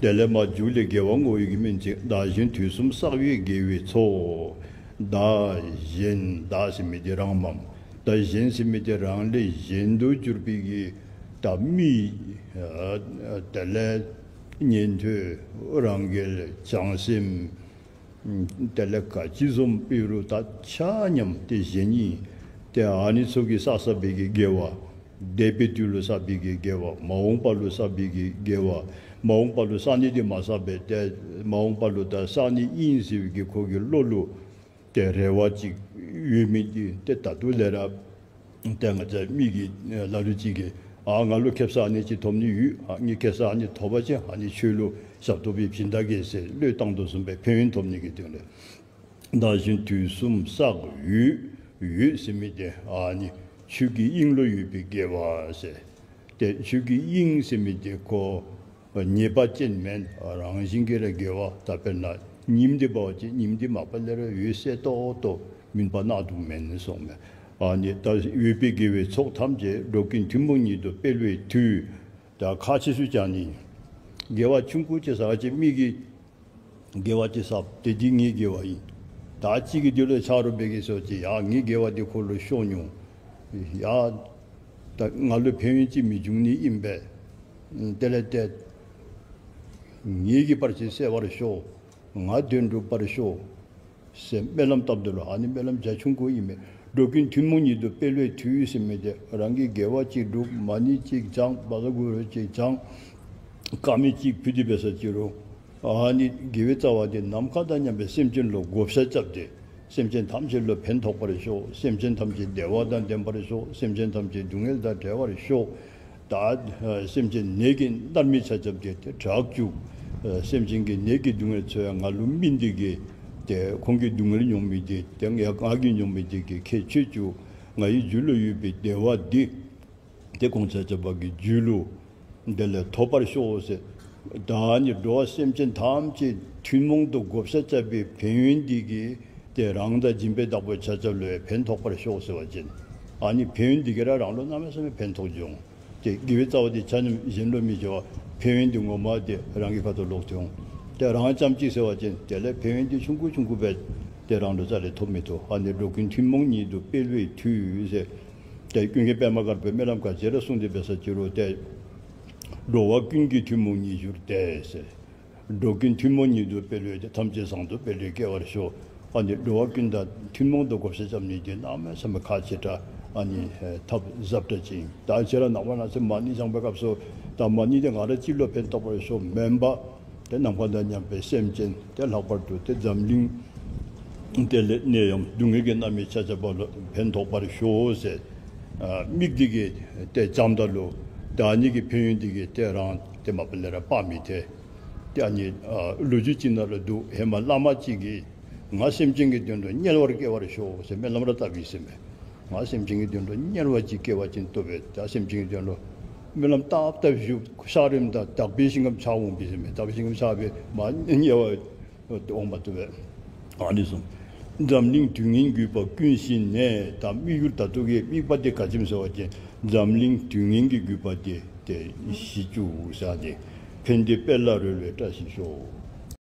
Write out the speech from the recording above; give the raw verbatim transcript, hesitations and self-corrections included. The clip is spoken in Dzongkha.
དེ་ལས་མར་མཇུག་ལས་དགེ་བ་བསྔོ་བའི་གི་སྨོན་ཚིག། བདག་གཞན་དུས་གསུམ་བསགས་པའི་དགེ་བའི་ཚོགས། བདག་གཞན་བདག་ཟེར་མི་དེ་རང་མས། བདག་གཞན་ཟེར་མི་དེ་རང་ལས་གཞན་དུ་གྱུར་པའི་གི་ད་མི་ཨ་དེ་ལས་ཉན་ཐོས་རང་རྒྱལ་བྱང་སེམས་དེ་ལས་ག་ཅི་བཟུམ་ཨིན་རུང་ད་ཆ་མཉམ་དེ་གཞན་ཨིན། དེ་ཨ་ནི་ཚུ་གིས་བསགས་བསགས་པའི་གི་དགེ་བ། འདས་པའི་དུས་ལུ་བསགས་པའི་གི་དགེ་བ། མ་འོངས་པ་ལུ་བསགས་པའི་གི་དགེ་བ། མ་འོངས་པ་ལུ་བསགས་ནི་དེ་མ་བསགས་པས། དེ་མ་འོངས་པ་ལུ་ད་བསགས་ནི་ཨིན་ཟེར་བའི་གི་ཁོ་གི་བློ་ལུ་དེ་རེ་བ་ཅིག་ཡོད་མི་དེ་དེ་ད་ལྟོ་ལས་ར་དེ་ང་བཅས་མི་གི་ལ་ལུ་ཅིག་གིས་ཨ་ང་ལུ་ཁེ་སང་ཨ་ནི་ཅིག་ཐོབ་ནི་ཡོད། ཨ་ངེ་ཁེ་སང་ཨ་ནི་ཐོབ་པ་ཅིན་ཨ་ནི་ཆོས་ལུ་ཞབས་ཏོག་སྦེ་བྱིན་ད་གེ་ཟེར་བློས་བཏང་དོ་བཟུམ་སྦེ་ཕན་ཡོན་ཐོབ་ནི་གི་དོན་ལས། བདག་གཞན་དུས་གསུམ་བསགས་ཡོད། ཡོད་ཟེར་མི་དེ་ཨ་ནི་ཆོས་ཀྱི་དབྱིངས་ལུ་ཡོད་པའི་དགེ་བ་ཟེར། དེ་ཆོས་ཀྱི་དབྱིངས་ཟེར་མི་དེ་ཁོ་ཉེས་པ་ཅན་མེན། རང་བཞིན་གྱིས་ར་དགེ་བ། ད་དཔེར་ན་ཉིམ་དེ་འབད་བ་ཅིན་ཉིམ་དེ་མ་པ་ལས་ར་འོད་གསལ་ཏོག་ཏོ་མུན་པ་ནག་དུང་མེན་ནི་སོང་མས། ཨ་ནི་ད་འོད་པའི་དགེ་བའི་ཚོགས་ཐམས་ཅད་འགྲོ་ཀུན་ཐུན་མོང་ཉིད་དུ་སྤེལ་བའི་མཐུས། ད་ཁ་ཆེ་སུ་ཅང་ནི་དགེ་བ་ཆུང་ཀུ་ཅིག་བསགས་ཅིག་མི་གིས་དགེ་བ་ཅིག་བསགས། དེ་འདི་ངེའི་དགེ་བ་ཨིན། ད་གཅིག་གིས་དེ་ལུ་ཆ་རོགས་འབད་གེ་ཟེར་བ་ཅིན་ཡ་ངེའི་དགེ་བ་འདི་ཁོ་ལུ་ཤོར་ནུག། ཡ་ད་ང་ལུ་ཕན་ཡོན་ཅིག་མི་འབྱུང་ནི་ཨིན་པས། དེ་ལས་ཏེ་ངེ་གི་བར་ཆད་སེལ་བར་ཤོག། ང་དོན་འགྲུབ་པར་ཤོག་ཟེར་སྨོན་ལམ་བཏབ་ད་ལུ་ཨ་ནི་སྨོན་ལམ་རྒྱ་ཆུང་ཀུ་ཨིན་མས། འགྲོ་ཀུན་ཐུན་མོང་ཉིད་དུ་སྤེལ་བའི་མཐུས་ཟེར་མི་དེ་རང་གིས་དགེ་བ་ཅིག་སྒྲུབ། མ་ཎི་ཅིག་བགྱང་། བཛྲ་གུ་རུ་ཅིག་བགྱང་། དཀར་མེ་ཅིག་ཕུལ་ཏེ་འབད་ས་ཅིག་རུང་ཨ་ནི་དགེ་བའི་རྩ་བ་དེ་ནམ་མཁའ་དང་མཉམ་པའི་སེམས་ཅན་ལུ་བགོ་བཤའ་རྐྱབ་སྟེ་སེམས་ཅན་ཐམས་ཅད་ལུ་ཕན་ཐོགས་པར་ཤོག། སེམས་ཅན་ཐམས་ཅད་བདེ་བ་དང་ལྡན་པར་ཤོག། སེམས་ཅན་ཐམས་ཅད་སྡུག་བསྔལ་དང་བྲལ་བར་ཤོག། ད་སེམས་ཅན་ནད་ཀྱིས་མནར་མི་ཆ་ཁྱབ་དེ་དེ་དྲག་བཅུག། སེམས་ཅན་གྱི་ནད་ཀྱི་སྡུག་བསྔལ་ཚུ་ཡང་ང་ལུ་སྨིན་ཏེ་གིས་ཏེ་ཁོང་གི་སྡུག་བསྔལ་མྱོང་མི་དེ་ཏེ་ང་གིས་མྱོང་མི་དེ་གིས་ཁྱད་ཆོད་བཅུག། ངེའི་རྒྱུད་ལུ་ཡོད་པའི་བདེ་བ་འདི་ཏེ་ཁོང་ཆ་ཁྱབ་ཀྱི་རྒྱུད་ལུ་དེ་ལས་ཐོབ་པར་ཤོག་ཟེར། ད་ནི་འགྲོ་བ་སེམས་ཅན་ཐམས་ཅད་ཐུན་མོང་དུ་བགོ་བཤའ་རྐྱབ་པའི་ཕན་ཡོན་འདི་གིས་ཏེ་རང་དང་སྦྱིན་པའི་བདག་པོ་ཆ་ཁྱབ་ལུ་ཡང་ཕན་ཐོགས་པར་ཤོག་ཟེར་བ་ཅིན་ཨ་ནི་ཕན་ཡོན་འདི་གིས་ར་རང་ལུ་གནམ་མེད་ས་མེད་ཕན་ཐོགས་འབྱུང་། ཏེ་དགེ་བའི་རྩ་བ་དེ་ཆ་མཉམ་གཞན་ལུ་མི་བྱ་བར་ཕན་ཡོན་དེ་ངོ་མ་དེ་རང་གི་ཁ་ཐུག་ལོག་སྟེ་འོང་། ཏེ་རང་རྐྱངམ་གཅིག་ཟེར་བ་ཅིན་དེ་ལས་ཕན་ཡོན་དེ་ཆུང་ཀུ་ཆུང་ཀུ་སྦེ་ཏེ་རང་ལུ་རྩ་ལས་ཐོབ་མི་ཐོབ། ཨ་ནི་འགྲོ་ཀུན་ཐུན་མོང་ཉིད་དུ་སྤེལ་བའི་མཐུས་ཟེར། ཏེ་ཀུན་མཁྱེན་པདྨ་དཀར་པོའི་སྨོན་ལམ་ག་ཅི་ར་གསུངས་ཏེ་འབད་ས་ཅིག་རུང་ཏེ་འགྲོ་བ་ཀུན་གྱི་ཐུན་མོང་ཉིད་གྱུར་ཏེ་ཟེར། འགྲོ་ཀུན་ཐུན་མོང་ཉིད་དུ་སྤེལ་བའི་ཏེ་ཐམས་ཅད་བཟང་དུ་སྤེལ་བའི་སྐལ་བར་ཤོག། ཨ་ནི་འགྲོ་བ་ཀུན་དང་ཐུན་མོང་དུ་བགོ་བཤའ་རྐྱབ་ནི་དེ་གནམ་མེད་ས་མེད་ཁག་ཆེ་དྲགས། ཨ་ནི་ཐབས་ཟབ་དྲགས་ཅིག། ད་ཁྱེད་ར་ནངས་པ་གནངས་ཚེ་མ་ཎི་བགྱང་པའི་སྐབས་སུ་ད་མ་ཎི་དེ་ང་ར་གཅིག་ལུ་ཕན་ཐོགས་པར་ཤོག་མེན་པར་ཏེ་ནམ་མཁའ་དང་མཉམ་པའི་སེམས་ཅན་ཏེ་ལྷག་པར་དུ་ཏེ་འཛམ་གླིང་དེ་ལས་ནད་ཡམས་སྡུག་བསྔལ་གྱིས་མནར་མི་ཆ་ཁྱབ་ལུ་ཕན་ཐོགས་པར་ཤོག་ཟེར། ཨ་དམིགས་འདི་གིས་ཏེ་བགྱངམ་ད་ལུ་ད་ཨ་ནི་གི་ཕན་ཡོན་འདི་གིས་ཏེ་རང་ཏེ་མ་པ་ལས་ར་དཔག་མི་ཐལ། ཏེ་ཨ་ནི་ཨ་ལོ་རྒྱུས་ཅིག་ནང་ལུ་འདུག། ཧེ་མ་བླ་མ་ཅིག་གིས་ང་སེམས་ཅན་གྱི་དོན་ལུ་དམྱལ་བར་སྐྱེ་བར་ཤོག་ཟེར་སྨོན་ལམ་ར་བཏབ་ཡི་ཟེར་མས། ང་སེམས་ཅན་གྱི་དོན་ལུ་དམྱལ་བ་ཅིག་སྐྱེ་བ་ཅིན་བཏུབ་པས། ད་སེམས་ཅན་གྱི་དོན་ལུ་སྨོན་ལམ་བཏབ་བཏབ་བཞུགས། ཤ་རིམ་དང་དག་པའི་ཞིང་ཁམས་ཕྱག་འོང་པས་ཟེར་མས། དག་པའི་ཞིང་ཁམས་ཕྱག་སྦེ་མ་དམྱལ་བ་འོང་མ་བཏུབ་པས། ཨ་ནི་གསུངས། འཛམ་གླིང་དུས་ངན་རྒུད་པ་ཀུན་ཞི་ནས། ད་དམིགས་ཡུལ་ད་ལྟོ་གི་དམིགས་པ་དེ་ག་ཅི་སྨོ་ཟེར་བ་ཅིན་འཛམ་གླིང་དུས་ངན་གྱི་རྒུད་པ་དེ་ཏེ་ཞི་བཅུག་ཟེར་ཏེ་ཕན་བདེ་སྤེལ་ལ་རོལ་བའི་བཀྲ་ཤིས་ཤོག།